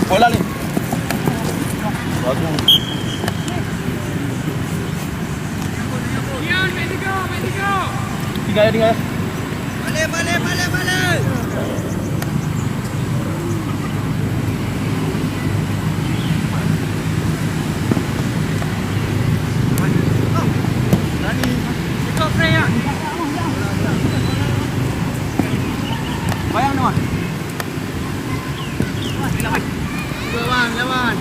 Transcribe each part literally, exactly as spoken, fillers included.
Bola ni. Bagus. Tinggal ya, tinggal ya. Balik, balik, balik, balik. Bayang tu, Wan. Lawan, lawan.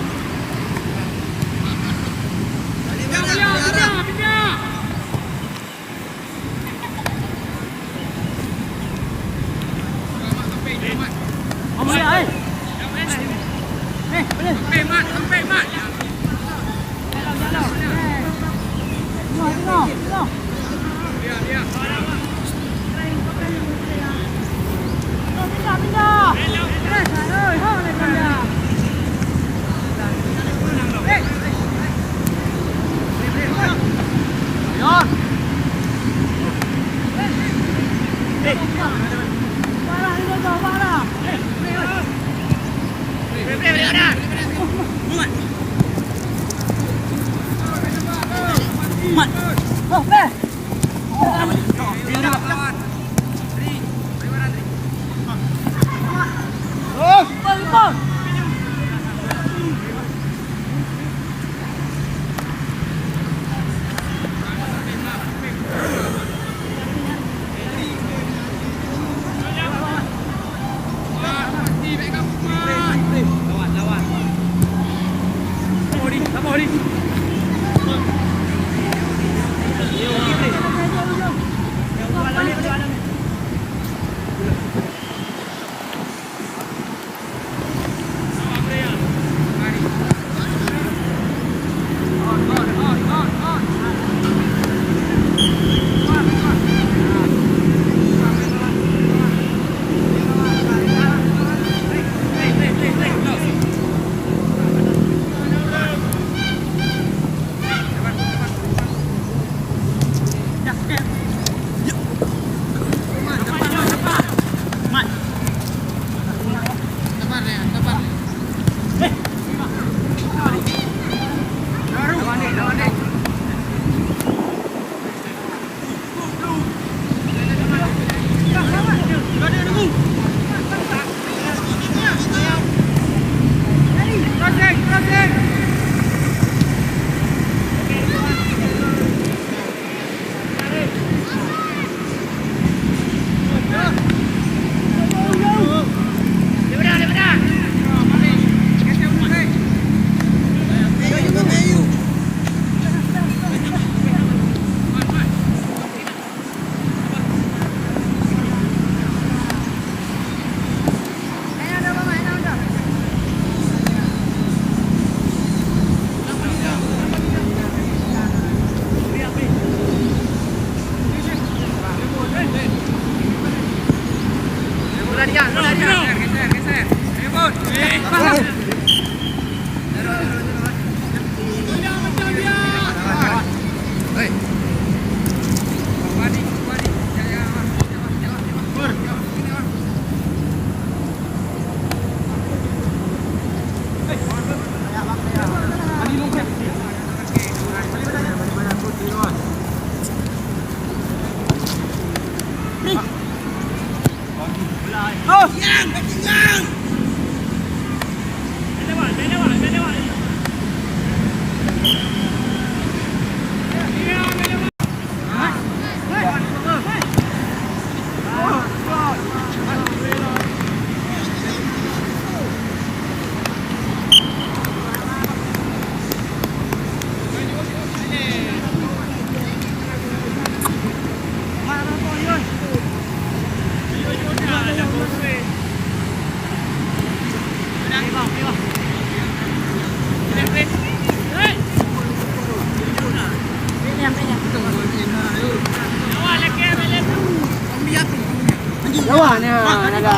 Lawan ni, ada.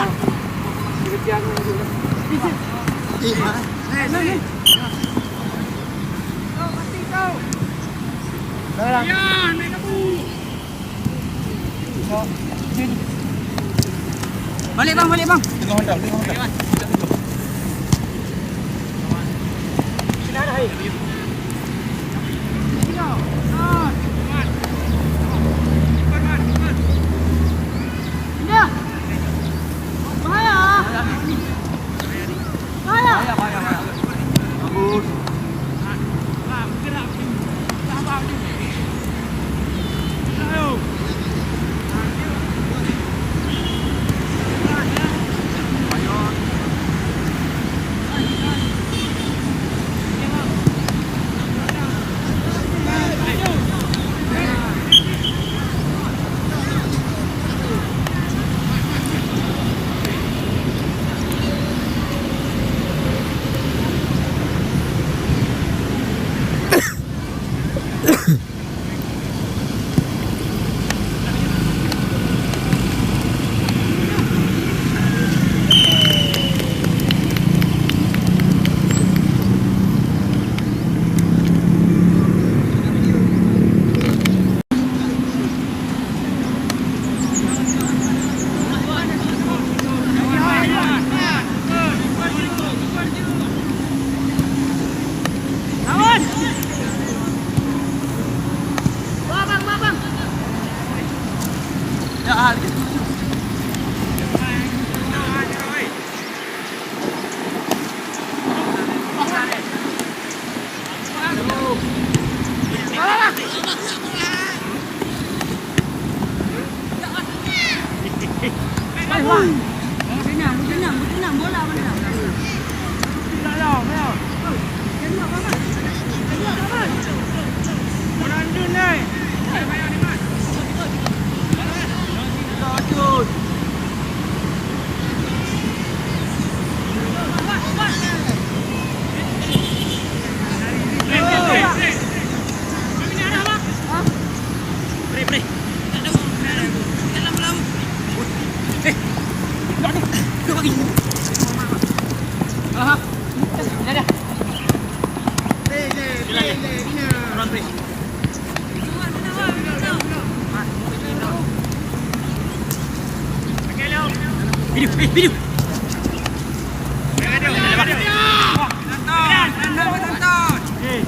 Dalam. Balik bang, balik bang. Tengah hantam, tengah hantam. Bahaya. Bahaya. Bagus.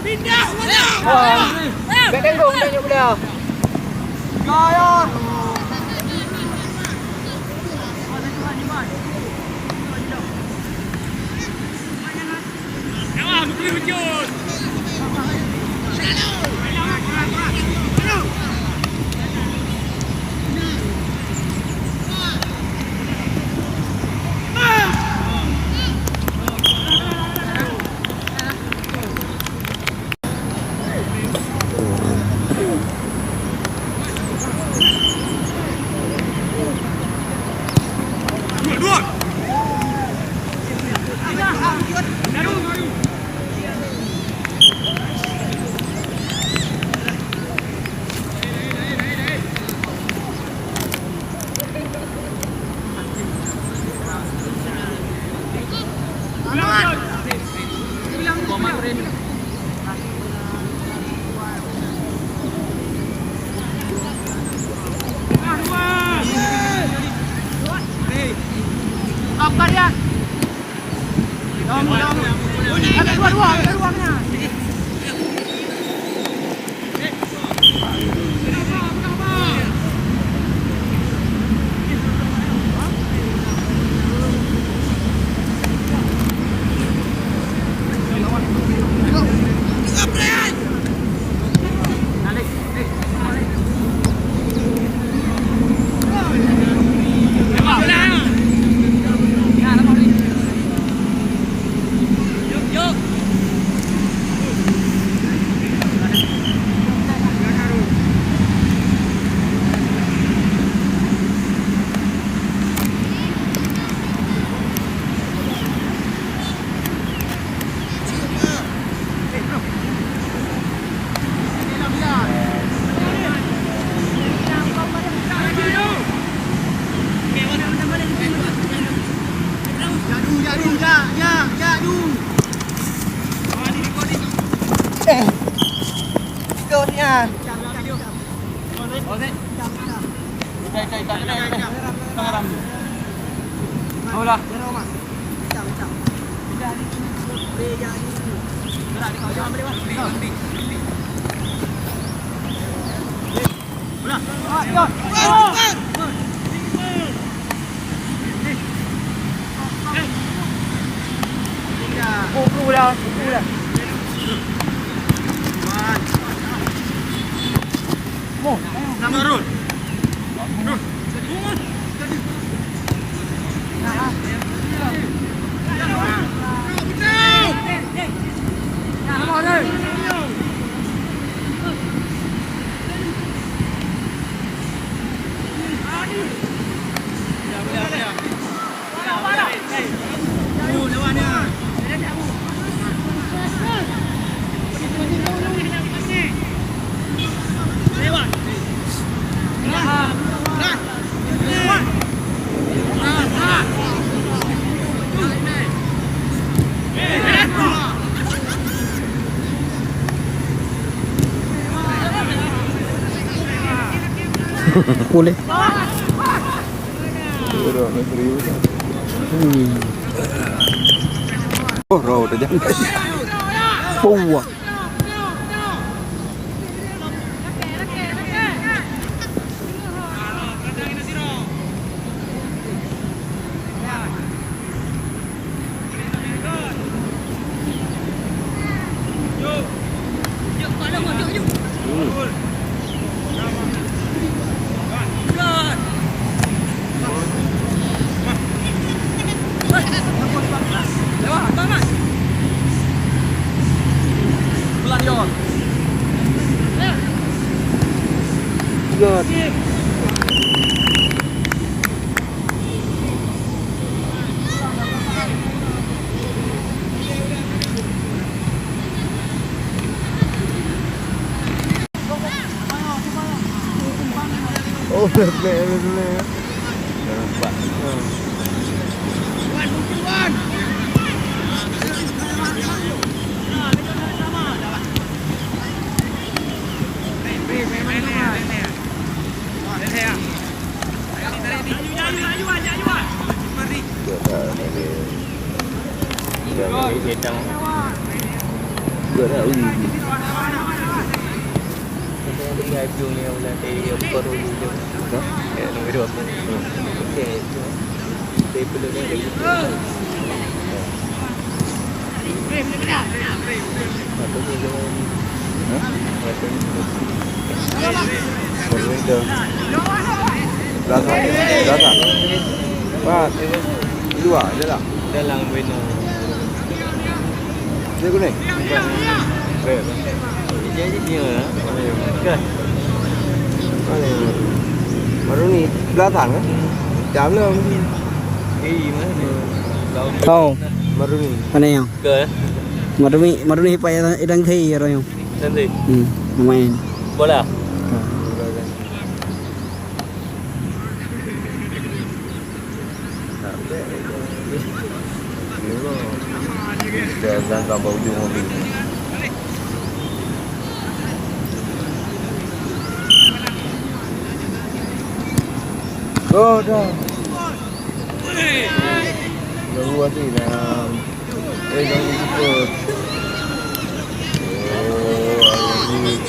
Pindah, pindah. Wah, bek tengok dah nyok bola. Ya, ya. Bola. Boleh. Hmm. Oh, roh dah jangan. Puah. Oh, black, black, black. Nampak. Belakang. Belakang. Pat. Di luar, dalam. Dalam bina. Dia kuning. Jadi dia. Kan. Mana? Baru ni belakang kan? Jam enam. Eh, mana? Tahu. Baru ni. Mana yang? Ke? Marumi, Marumi hipai idang thei ya royong. Nanti. Hmm, main. Bola. Ha. Dia datang bak ujung mobil. Oh, dah. Baru hati dah. Eh, jangan ikut. Oh, Arif.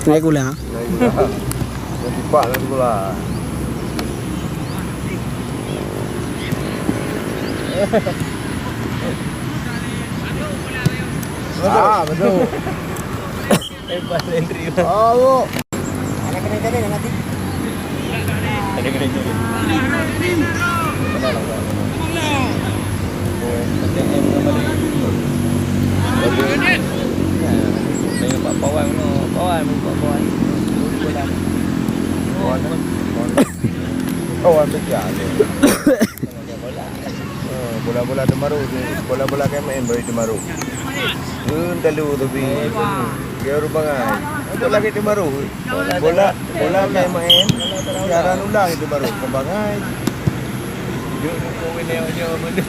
Naik ulang. Naik ulang. Yang cepat naik ulang. Ah, betul. Hebat Henry. Oh, ada kena jadi nanti. Ada kena jadi. Benar lah, Pak. P T M nama dia? Bagus. Ya, tengok Pak Pawan tu. Pawan, Pak Pawan. Pawan. Pawan. Pawan pecah tu. Bola-bola Teumaru tu, bola-bola K M N bagi Teumaru. Eun talu tapi dia ureueng bangai. Bola ke Teumaru. Bola, bola K M N siaran ulang itu baru ke bangai. Jok ko wene nyo menu.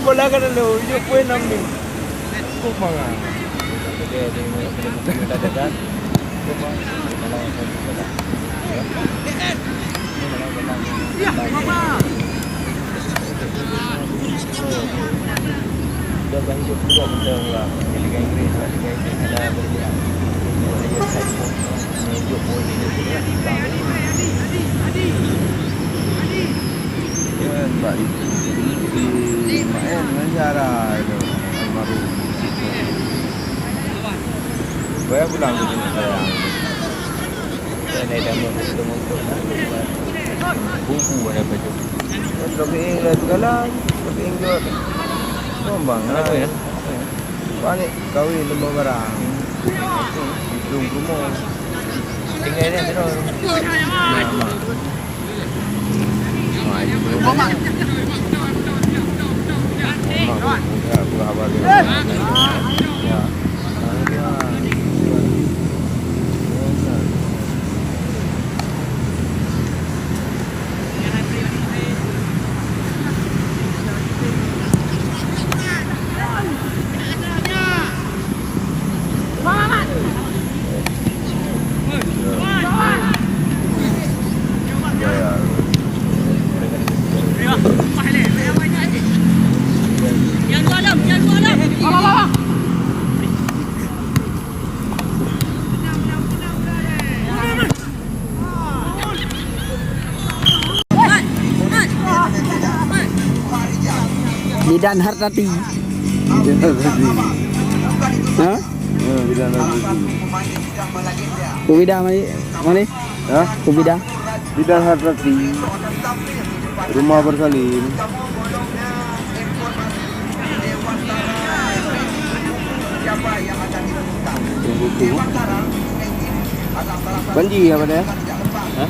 Bola ka lalu, jok ko enam ni. Kan, Pak, di, di, di Maen dengan Zara itu, almarhum. Saya pulang ke sini, saya. Saya naik damai ke Sitomoto, nah. Bubu ada baju. Tapi yang lain segala, tapi yang jual. Kembang, apa ya? Panik kawin lembah barang. Belum promo. Tinggal dia terus. Nah, mak. Mak, mak, mak, mak, mak, mak, mak, mak. Ya. Bidan Hartati. Bidan Hartati. Ha? Ya, Bidan Hartati. Ubida mani? Mani? Ha? Ubida. Bidan Hartati. Rumah Bersalin. Tunggu, tunggu. Banji apa dia? Hah?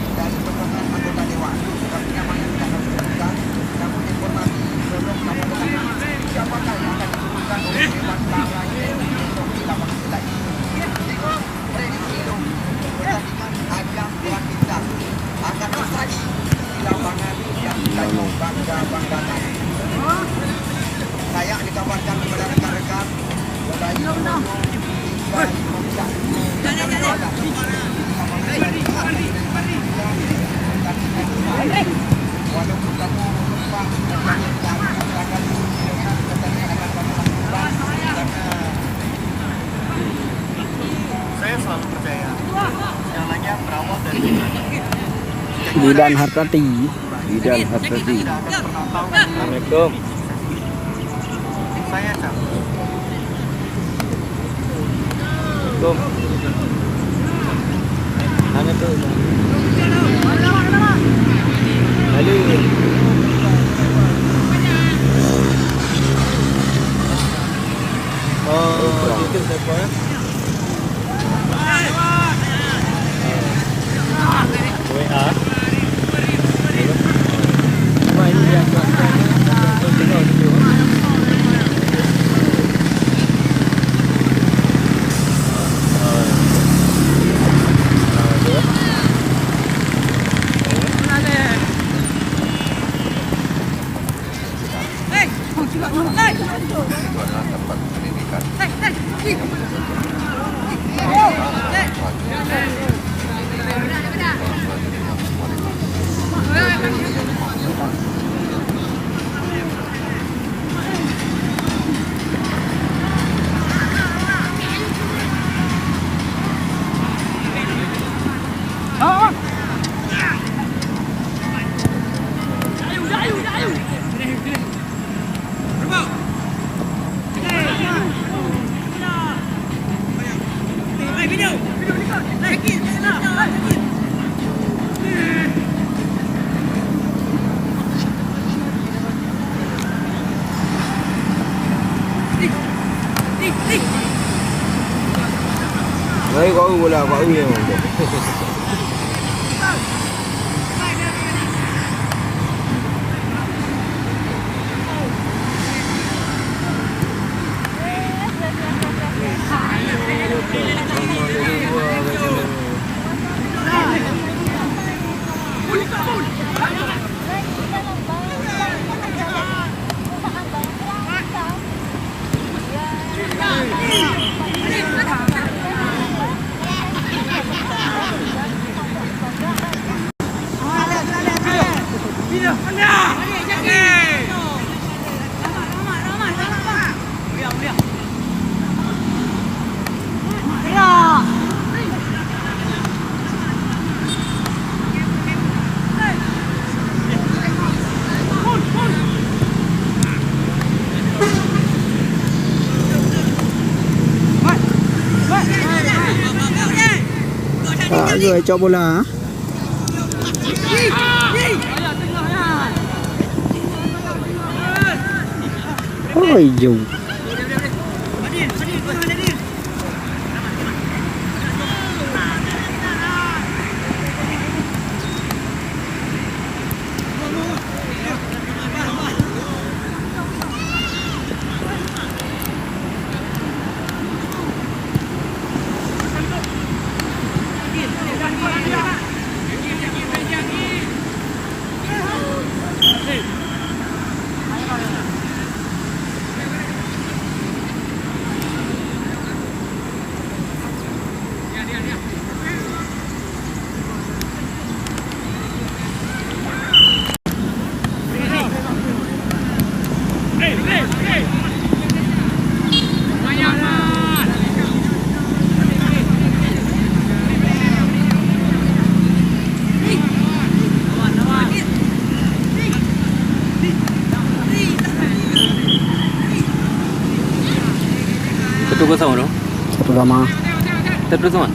Bidan Hartati. Bidan Hartati. Assalamualaikum. Assalamualaikum. Mana tu? Lalu. Oh, itu siapa? W A. Baik, kau bola, kau ni. Geucok bola. Oi, jom. Satu kosong tu. Satu sama. Satu sama.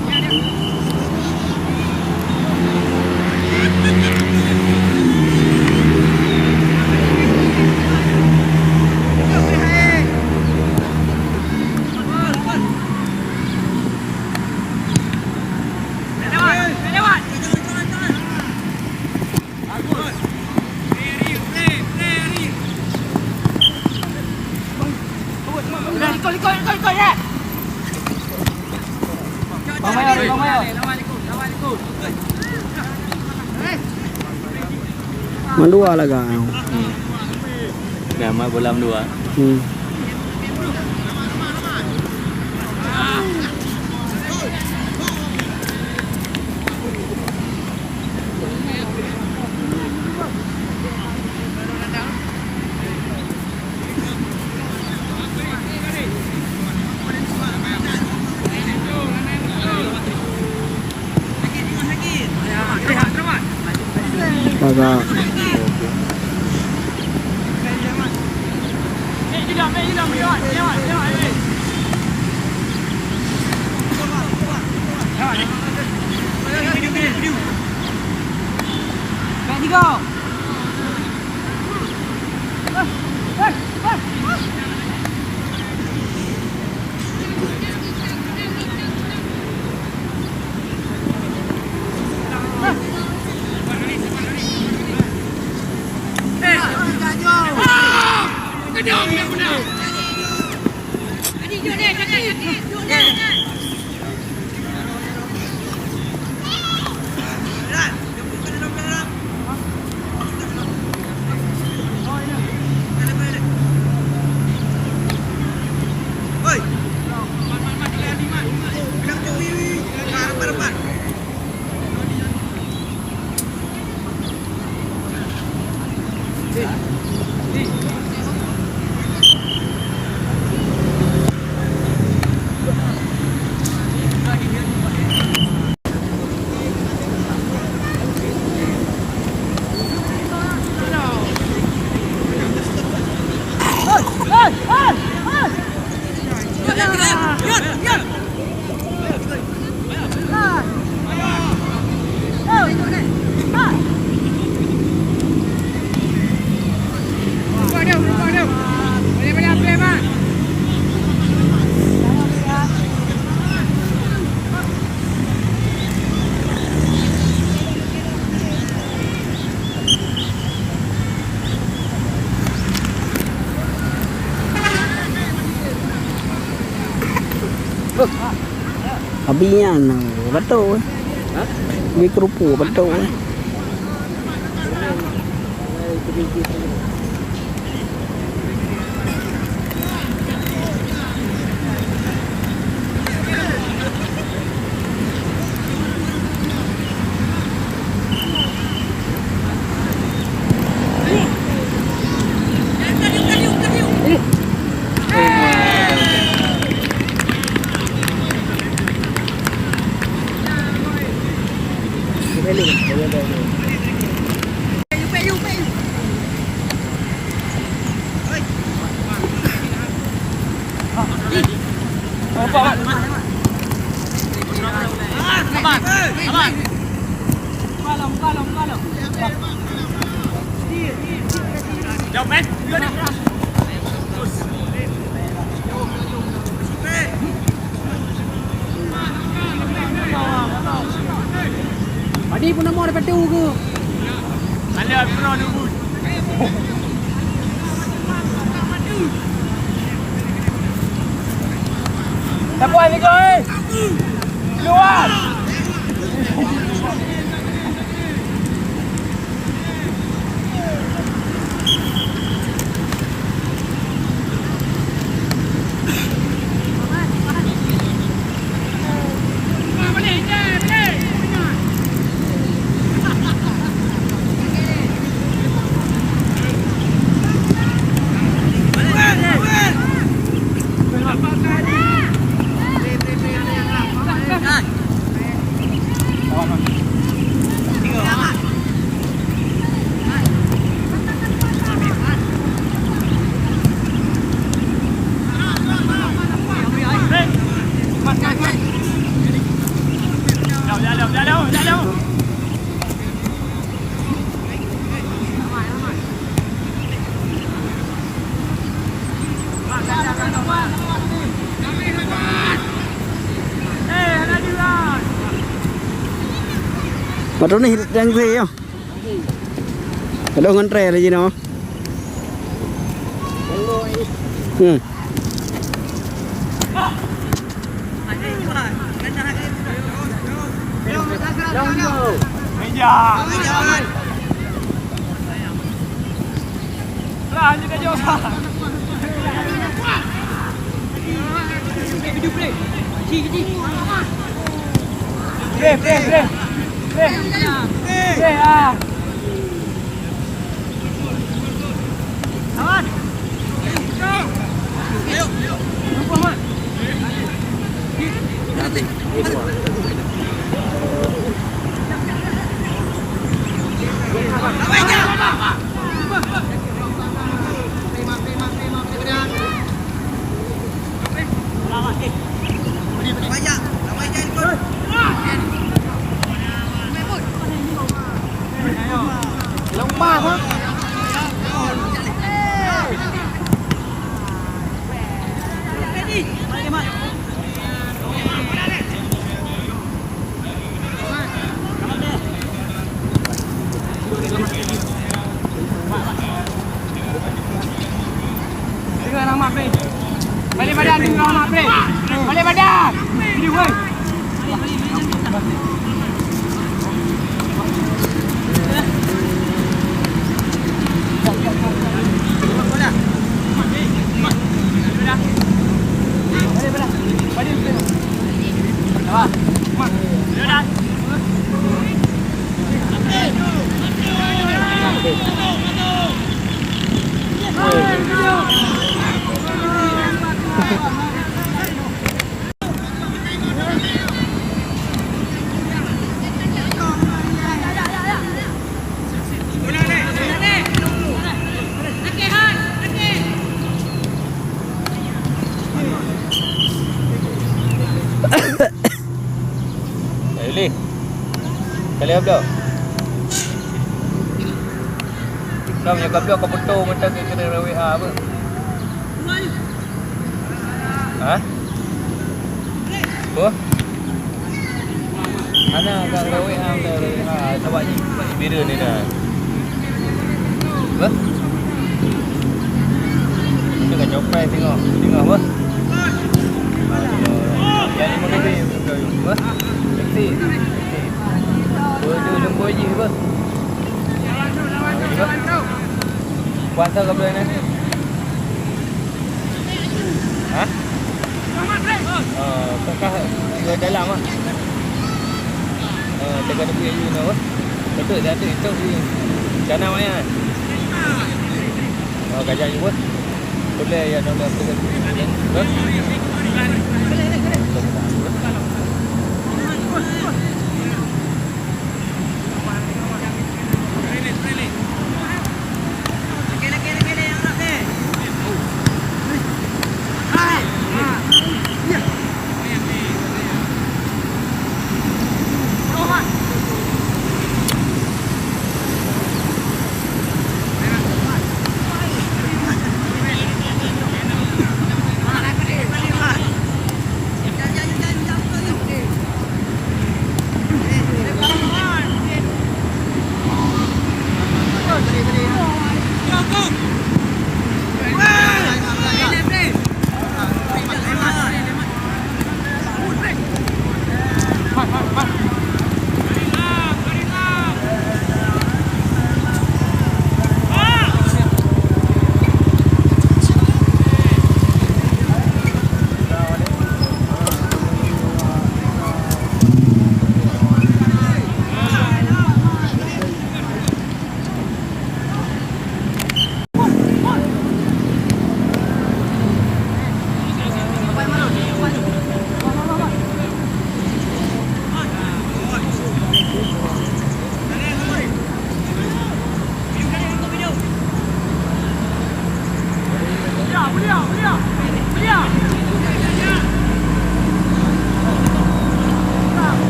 Mandua lagak. Hmm. Dah mat bola mandua. Hmm. Paga. Abi nyan, beutôi. Ha? Abi keurupuk, beutôi. Abang, abang. Padi pun nama ada patu ke? Ada pun ada. Siapa ni kau, eh? Keluar! Padahal ni yang saya. Aduh, ngon trei lagi no. Hmm. Meja. Lah, hanya dah jauh. Bre, bre, bre. Bre. Bre, ah. Lawan. Ayo, ayo. Nampak, Mat? Nanti. Balik badan, balik badan. Ini, woi. Eh, Lih. Kali abloh. Kau punya goblok kau foto mata ke kena W A apa? Ha? Apa? Ana agak lewat ah, lewat ah. Sabar je, sabar je. Bira ni dah. Apa? Kita kat Jopai tengok. Tengok apa? Yang lima kali. Apa? Taxi. Dua tu jemput je apa? Apa? Puasa ke bulan ni? Ha? Ah, kakak di dalam ah. Ah, tengah tunggu yang ni apa? Betul, dia tu itu di sana mana? Oh, kajak juga. Boleh ya, boleh apa? Apa?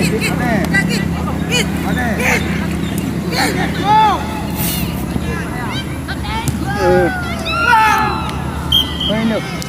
Mana? Mana? Eh. Main tu.